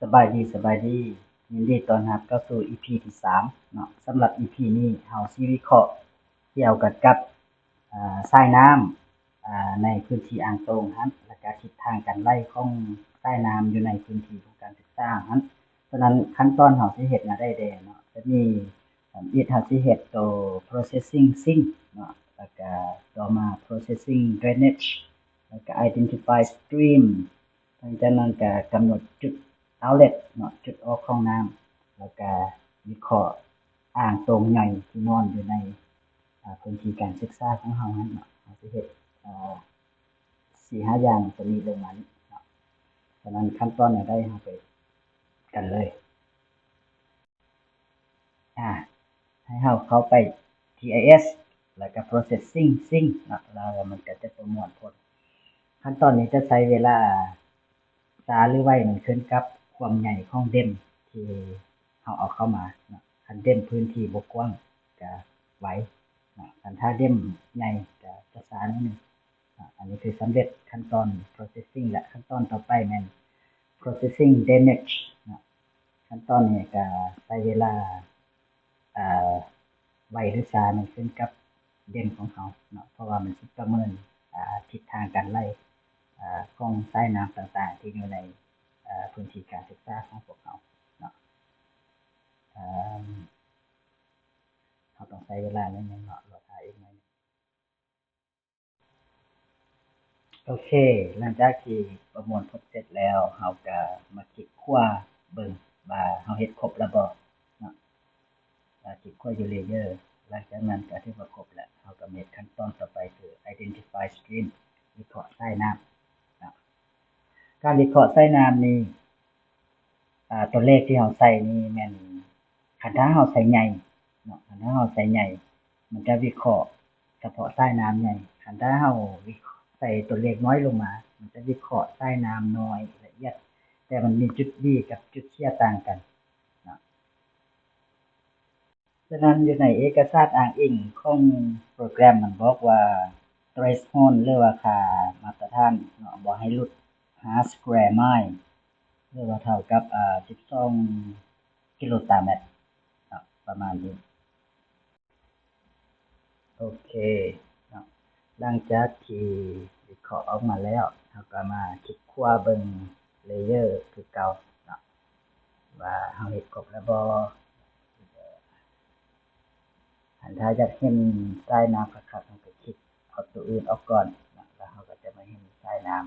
ສະບາຍດີ, ສະບາຍດີ. ຍິນດີຕ້ອນຮັບເຂົ້າສູ່ ອີພີ ທີສາມເນາະ. ສຳລັບ ອີພີ ນີ້ ເຮົາຊິວິເຄາະກ່ຽວກັນກັບ ອາ ສາຍນ້ຳ ອາ ໃນພື້ນທີ່ອ່າງໂຕງຫັ້ນ ແລະກະທິດທາງການໄຫຼຂອງສາຍນ້ຳຢູ່ໃນພື້ນທີ່ຂອງການສຶກສາຫັ້ນ. ສະນັ້ນ ຂັ້ນຕອນເຮົາຊິເຮັດແນວໃດແດ່ເນາະ? ຈະມີ ທຳອິດເຮົາຊິເຮັດໂຕ processing sink ເນາະ, ແລ້ວກະຕໍ່ມາ processing drainage, ແລ້ວກະ identify stream. ຫຼັງຈາກນັ້ນກະກຳນົດຈຸດ outlet ເນາະ, ຈຸດອອກຂອງນ້ຳ, ແລ້ວກະວິເຄາະອ່າງໂຕງໃຫຍ່ທີ່ນອນຢູ່ໃນ ອາ ພື້ນທີ່ການສຶກສາຂອງເຮົາຫັ້ນເນາະ. ເຮົາຊິເຮັດ ອາ ສີ່ຫ້າຢ່າງຕົວນີ້ລົງມານີ້ເນາະ. ສະນັ້ນ ຂັ້ນຕອນແນວໃດ ເຮົາໄປກັນເລີຍ. ອາ ໃຫ້ເຮົາເຂົ້າໄປ GIS ແລ້ວກະ processing sink ເນາະ, ແລ້ວມັນກະຈະປະມວນຜົນ. ຂັ້ນຕອນນີ້ຈະໃຊ້ເວລາຊ້າຫຼືໄວ ມັນຂຶ້ນກັບຄວາມໃຫຍ່ຂອງເດັມທີ່ເຮົາເອົາເຂົ້າມາເນາະ. ຄັນເດັມພື້ນທີ່ບໍ່ກວ້າງກະໄວເນາະ, ຄັນຖ້າເດັມໃຫຍ່ກະຈະຊ້າໜ້ອຍໜຶ່ງເນາະ. ອັນນີ້ຄືສຳເລັດຂັ້ນຕອນ processing ແລະ ຂັ້ນຕອນຕໍ່ໄປແມ່ນ processing drainage ເນາະ. ຂັ້ນຕອນນີ້ກະໃຊ້ເວລາ ເອີ ໄວຫຼືຊ້າ ມັນຂຶ້ນກັບເດັມຂອງເຮົາເນາະ, ເພາະວ່າມັນຊິປະເມີນ ອາ ທິດທາງການໄຫຼ ອາ ຂອງສາຍນ້ຳຕ່າງໆ ທີ່ຢູ່ໃນ ອາ ພື້ນທີ່ການສຶກສາຂອງພວກເຮົາເນາະ. ເອີ ເຮົາຕ້ອງໃຊ້ເວລາໜ້ອຍໜຶ່ງເນາະ, ລໍຖ້າອີກໜ້ອຍໜຶ່ງ. ໂອເຄ, ຫຼັງຈາກທີ່ປະມວນຜົນເສັດແລ້ວ ເຮົາກະມາຄລິກຂວາເບິ່ງວ່າເຮົາເຮັດຄົບແລ້ວບໍ່ເນາະ. ອາ ຄລິກຂວາຢູ່ layer, ຫຼັງຈາກນັ້ນກະຖືວ່າຄົບແລ້ວ. ເຮົາກະມາເຮັດຂັ້ນຕອນຕໍ່ໄປຄື identify stream, ວິເຄາະສາຍນ້ຳເນາະ. ການວິເຄາະສາຍນ້ຳນີ້ ອາ ຕົວເລກທີ່ເຮົາໃສ່ນີ້ແມ່ນ ຄັນຖ້າເຮົາໃສ່ໃຫຍ່ເນາະ, ຄັນຖ້າເຮົາໃສ່ໃຫຍ່ ມັນຈະວິເຄາະສະເພາະສາຍນ້ຳໃຫຍ່. ຄັນຖ້າເຮົາວິເຄາະ ໃສ່ຕົວເລກນ້ອຍລົງມາ ມັນຈະວິເຄາະສາຍນ້ຳນ້ອຍລະອຽດ, ແຕ່ມັນມີຈຸດດີກັບຈຸດເສຍຕ່າງກັນເນາະ. ສະນັ້ນ ຢູ່ໃນເອກະສານອ້າງອີງຂອງໂປຣແກຣມ ມັນບອກວ່າ threshold ຫຼືວ່າຄ່າມາດຕະຖານເນາະ ບໍ່ໃຫ້ຫຼຸດ ຫ້າ square mile ຫຼືວ່າເທົ່າກັບ ອາ ສິບສອງກິໂລຕາແມັດເນາະ ປະມານນີ້. ໂອເຄເນາະ, ຫຼັງຈາກທີ່ວິເຄາະອອກມາແລ້ວ ເຮົາກໍມາຄລິກຂວາເບິ່ງ layer ຄືເກົ່າເນາະ ວ່າເຮົາເຮັດຄົບແລ້ວບໍ່. ຄັນຖ້າຢາກເຫັນສາຍນ້ຳຄັກໆ ເຮົາກໍຄລິກເອົາຕົວອື່ນອອກກ່ອນເນາະ, ແລ້ວເຮົາກໍຈະມາເຫັນສາຍນ້ຳ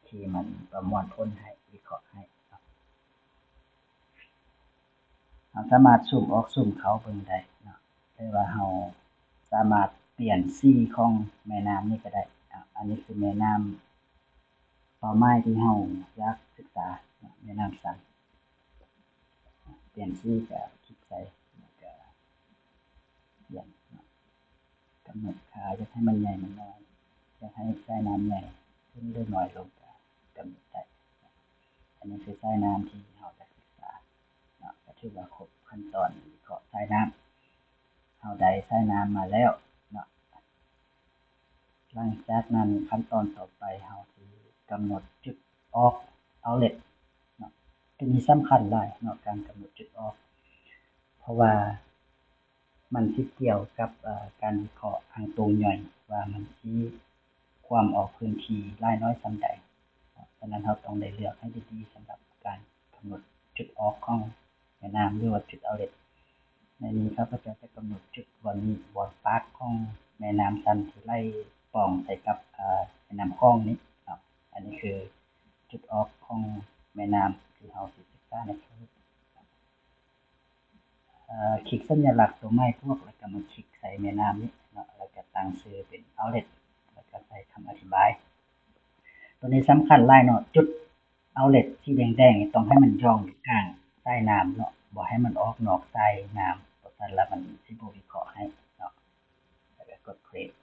ທີ່ມັນປະມວນຜົນໃຫ້ ວິເຄາະໃຫ້ເນາະ. ເຮົາສາມາດຊູມອອກຊູມເຂົ້າເບິ່ງໄດ້ເນາະ ຫຼືວ່າເຮົາສາມາດປ່ຽນສີຂອງແມ່ນ້ຳນີ້ກໍໄດ້ເນາະ. ອັນນີ້ຄືແມ່ນ້ຳເປົ້າໝາຍທີ່ເຮົາຢາກສຶກສາເນາະ, ແມ່ນ້ຳຊັນ. ປ່ຽນສີກໍຄລິກໃສ່ ແລ້ວກໍປ່ຽນເນາະ. ກຳນົດຄ່າ ຢາກໃຫ້ມັນໃຫຍ່ມັນນ້ອຍ, ຢາກໃຫ້ສາຍນ້ຳໃຫຍ່ຂຶ້ນຫຼືນ້ອຍລົງກໍກຳນົດໄດ້. ອັນນີ້ຄືສາຍນ້ຳທີ່ເຮົາຈະສຶກສາເນາະ, ກໍຖືວ່າຄົບຂັ້ນຕອນວິເຄາະສາຍນ້ຳ. ເຮົາໄດ້ສາຍນ້ຳມາແລ້ວເນາະ. ຫຼັງຈາກນັ້ນຂັ້ນຕອນຕໍ່ໄປເຮົາຊິກຳນົດຈຸດອອກ outlet ເນາະ. ໂຕນີ້ສຳຄັນຫຼາຍເນາະ ການກຳນົດຈຸດອອກ ເພາະວ່າ ມັນຊິກ່ຽວກັບ ເອີ ການວິເຄາະອ່າງໂຕງຍ່ອຍ ວ່າມັນຊິກວ້າງອອກພື້ນທີ່ຫຼາຍນ້ອຍສ່ຳໃດ. ສະນັ້ນ ເຮົາຕ້ອງໄດ້ເລືອກໃຫ້ດີໆ ສຳລັບການກຳນົດຈຸດອອກຂອງແມ່ນ້ຳ ຫຼືວ່າຈຸດ outlet. ໃນນີ້ ຂ້າພະເຈົ້າຈະກຳນົດຈຸດບ່ອນນີ້ ບ່ອນປາກຂອງແມ່ນ້ຳຊັນທີ່ໄຫຼປ່ອງໃສ່ກັບ ເອີ ແມ່ນ້ຳຂອງນີ້ເນາະ. ອັນນີ້ຄືຈຸດອອກຂອງແມ່ນ້ຳທີ່ເຮົາຊິສຶກສາໃນຄັ້ງນີ້. ເອີ ຄລິກສັນຍະລັກຕົວໄມ້ພວກ ແລ້ວກໍມາຄລິກໃສ່ແມ່ນ້ຳນີ້ເນາະ, ແລ້ວກໍຕັ້ງຊື່ເປັນ outlet ແລ້ວກໍໃສ່ຄຳອະທິບາຍ. ໂຕນີ້ສຳຄັນຫຼາຍເນາະ, ຈຸດ outlet ສີແດງໆ ນີ້ຕ້ອງໃຫ້ມັນຢ່ອງຢູ່ກາງສາຍນ້ຳເນາະ, ບໍ່ໃຫ້ມັນອອກນອກສາຍນ້ຳ, ບໍ່ຊັ້ນລະມັນຊິບໍ່ວິເຄາະໃຫ້ເນາະ. ແລ້ວກໍກົດ create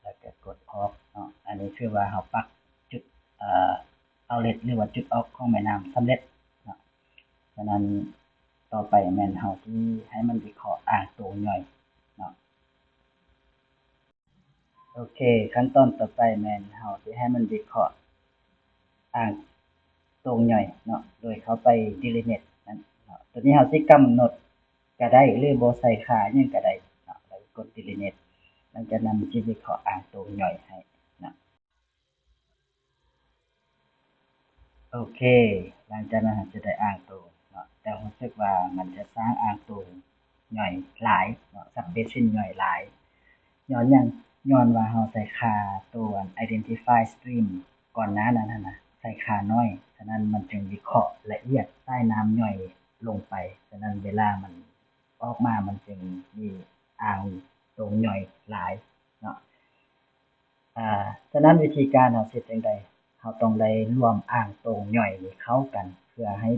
ແລ້ວກໍກົດອອກເນາະ. ອັນນີ້ຄືວ່າເຮົາປັກຈຸດ ເອີ outlet ຫຼືວ່າຈຸດອອກຂອງແມ່ນ້ຳສຳເລັດເນາະ. ສະນັ້ນ ຕໍ່ໄປແມ່ນເຮົາຊິໃຫ້ມັນວິເຄາະອ່າງໂຕຍ່ອຍເນາະ. ໂອເຄ, ຂັ້ນຕອນຕໍ່ໄປແມ່ນເຮົາຊິໃຫ້ມັນວິເຄາະອ່າງ ຕົງຍ່ອຍເນາະ ໂດຍເຂົ້າໄປ Delineate ນັ້ນເນາະ. ຕົວນີ້ເຮົາຊິກຳນົດກໍໄດ້ ຫຼືບໍ່ໃສ່ຄ່າຫຍັງກໍໄດ້ເນາະ ແລ້ວກໍກົດ Delineate. ຫຼັງຈາກນັ້ນມັນຊິວິເຄາະອ່າງຕົງຍ່ອຍໃຫ້ເນາະ. ໂອເຄ ຫຼັງຈາກນັ້ນເຮົາຈະໄດ້ອ່າງຕົງເນາະ ແຕ່ຮູ້ສຶກວ່າມັນຈະສ້າງອ່າງຕົງຍ່ອຍຫຼາຍເນາະ Sub Basin ຍ່ອຍຫຼາຍ. ຍ້ອນຫຍັງ? ຍ້ອນວ່າເຮົາໃສ່ຄ່າຕົວ Identify Stream ກ່ອນໜ້ານັ້ນຫັ້ນນະ ໃສ່ຄ່າໜ້ອຍ, ສະນັ້ນມັນຈຶ່ງວິເຄາະລະອຽດສາຍນ້ຳຍ່ອຍລົງໄປ. ສະນັ້ນເວລາມັນອອກມາ ມັນຈຶ່ງມີອ່າງຕົງຍ່ອຍຫຼາຍເນາະ. ອາ ສະນັ້ນວິທີການເຮົາເຮັດຈັ່ງໃດ? ເຮົາຕ້ອງໄດ້ລວມອ່າງຕົງຍ່ອຍນີ້ເຂົ້າກັນ ເພື່ອໃຫ້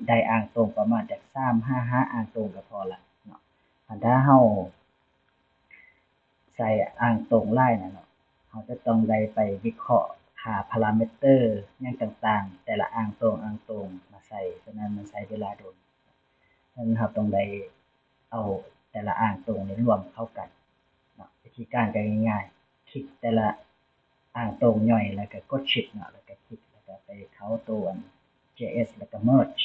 ໄດ້ອ່າງຕົງປະມານຈັກສາມຫາຫ້າອ່າງຕົງກໍພໍລະເນາະ. ຄັນຖ້າເຮົາໃສ່ອ່າງຕົງຫຼາຍນະເນາະ ເຮົາຈະຕ້ອງໄດ້ໄປວິເຄາະຫາພາຣາມິເຕີຫຍັງຕ່າງໆ ແຕ່ລະອ່າງຕົງ ອ່າງຕົງມາໃສ່, ສະນັ້ນມັນໃຊ້ເວລາດົນ. ສະນັ້ນເຮົາຕ້ອງໄດ້ ເອົາແຕ່ລະອ່າງຕົງນີ້ລວມເຂົ້າກັນເນາະ. ວິທີການກໍງ່າຍໆ ຄລິກແຕ່ລະອ່າງຕົງຍ່ອຍ ແລ້ວກໍກົດ Shift ເນາະ ແລ້ວກໍຄລິກ ແລ້ວກໍໄປເຂົ້າຕົວອັນ GIS ແລ້ວກໍ Merge.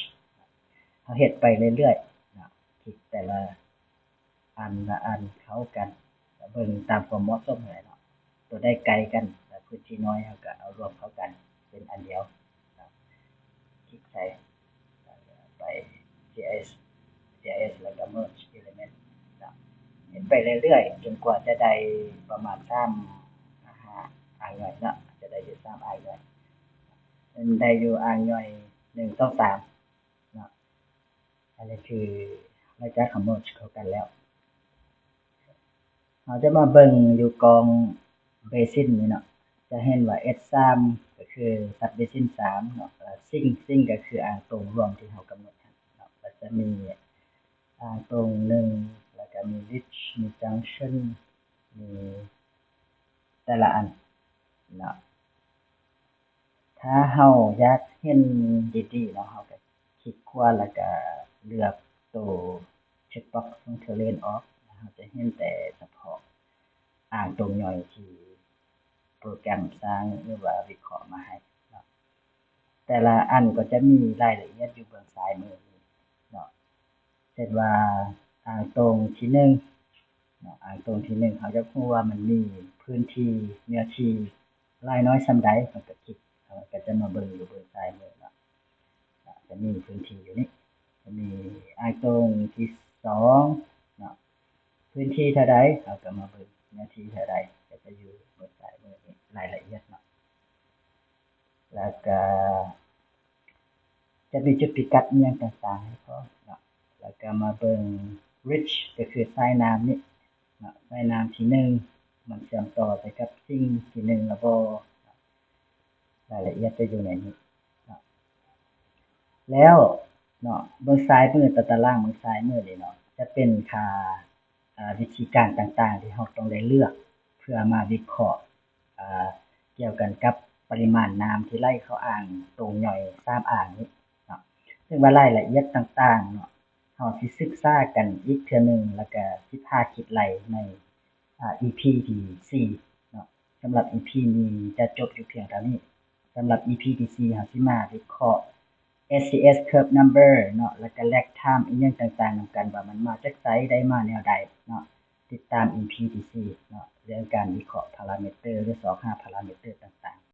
ເຮົາເຮັດໄປເລື້ອຍໆເນາະ ຄລິກແຕ່ລະອັນລະອັນເຂົ້າກັນ ເບິ່ງຕາມຄວາມເໝາະສົມຫັ້ນແຫຼະເນາະ. ຕົວໃດໃກ້ກັນ ແລະ ພື້ນທີ່ນ້ອຍ ເຮົາກໍເອົາລວມເຂົ້າກັນເປັນອັນດຽວເນາະ. ຄລິກໃສ່ ແລ້ວກໍໄປ GIS GIS ແລ້ວກໍ Merge Element ເນາະ. ເຮັດໄປເລື້ອຍໆ ຈົນກວ່າຈະໄດ້ປະມານສາມຫາຫ້າອ່າງຍ່ອຍເນາະ, ຈະໄດ້ຢູ່ສາມອ່າງຍ່ອຍ. ມັນໄດ້ຢູ່ອ່າງຍ່ອຍ ໜຶ່ງ ສອງ ສາມ ເນາະ. ອັນນີ້ຄືຫຼັງຈາກເຮົາ Merge ເຂົ້າກັນແລ້ວ ເຮົາຈະມາເບິ່ງຢູ່ກ້ອງ Basin ນີ້ເນາະ, ຈະເຫັນວ່າ S ສາມ ກໍຄື Sub Basin ສາມເນາະ, ແລ້ວ Sink Sink ກໍຄືອ່າງຕົງລວມທີ່ເຮົາກຳນົດຫັ້ນເນາະ, ແລ້ວຈະມີອ່າງຕົງໜຶ່ງ ແລ້ວກໍມີ Ridge ມີ Junction ມີແຕ່ລະອັນເນາະ. ຖ້າເຮົາຢາກເຫັນດີໆເນາະ ເຮົາກໍຄລິກຂວາ ແລ້ວກໍເລືອກໂຕ Checkbox ຂອງ Terrain ອອກ, ເຮົາຈະເຫັນແຕ່ສະເພາະອ່າງຕົງຍ່ອຍທີ່ໂປຣແກຣມສ້າງ ຫຼືວ່າວິເຄາະມາໃຫ້ເນາະ. ແຕ່ລະອັນກໍຈະມີລາຍລະອຽດຢູ່ເບື້ອງຊ້າຍມືນີ້ເນາະ. ເຊັ່ນວ່າອ່າງຕົງທີໜຶ່ງເນາະ, ອ່າງຕົງທີໜຶ່ງ ເຮົາຢາກຮູ້ວ່າມັນມີພື້ນທີ່ ເນື້ອທີ່ຫຼາຍນ້ອຍສ່ຳໃດ ເຮົາກໍຄລິກ ເຮົາກໍຈະມາເບິ່ງຢູ່ເບື້ອງຊ້າຍມືເນາະ, ຈະມີພື້ນທີ່ຢູ່ນີ້. ຈະມີອ່າງຕົງທີສອງເນາະ, ພື້ນທີ່ເທົ່າໃດ ເຮົາກໍມາເບິ່ງ ເນື້ອທີ່ເທົ່າໃດ ກໍຈະຢູ່ເບື້ອງຊ້າຍມືນີ້ ລາຍລະອຽດເນາະ. ແລ້ວກໍຈະມີຈຸດພິກັດອີ່ຫຍັງຕ່າງໆໃຫ້ພ້ອມເນາະ. ແລ້ວກໍມາເບິ່ງ Ridge ກໍຄືສາຍນ້ຳນີ້ເນາະ, ສາຍນ້ຳທີໜຶ່ງ ມັນເຊື່ອມຕໍ່ໃສ່ກັບ Sink ທີໜຶ່ງ ຫຼືບໍ່, ລາຍລະອຽດຈະຢູ່ໃນນີ້ເນາະ. ແລ້ວເນາະ ເບື້ອງຊ້າຍມື ຕາຕະລາງເບື້ອງຊ້າຍມືນີ້ເນາະ ຈະເປັນຄ່າ ອາ ວິທີການຕ່າງໆທີ່ເຮົາຕ້ອງໄດ້ເລືອກ ເພື່ອມາວິເຄາະ ອາ ກ່ຽວກັນກັບປະລິມານນ້ຳທີ່ໄຫຼເຂົ້າອ່າງຕົງຍ່ອຍສາມອ່າງນີ້ເນາະ. ເຊິ່ງວ່າລາຍລະອຽດຕ່າງໆເນາະ ເຮົາຊິສຶກສາກັນອີກເທື່ອໜຶ່ງ ແລ້ວກະສິພາຄິດໄລ່ໃນ ອາ ອີພີທີສີ່ເນາະ. ສຳລັບອີພີນີ້ຈະຈົບຢູ່ພຽງເທົ່ານີ້. ສຳລັບອີພີທີສີ່ ເຮົາຊິມາວິເຄາະ ເອສຊີເອສ Curve Number ເນາະ ແລ້ວກະ Lag Time ອີ່ຫຍັງຕ່າງໆນຳກັນ ວ່າມັນມາຈາກໃສ ໄດ້ມາແນວໃດເນາະ. ຕິດຕາມອີພີທີສີ່ເນາະ ເລື່ອງການວິເຄາະພາຣາມິເຕີ ຫຼື ຊອກຫາພາຣາມິເຕີຕ່າງໆ.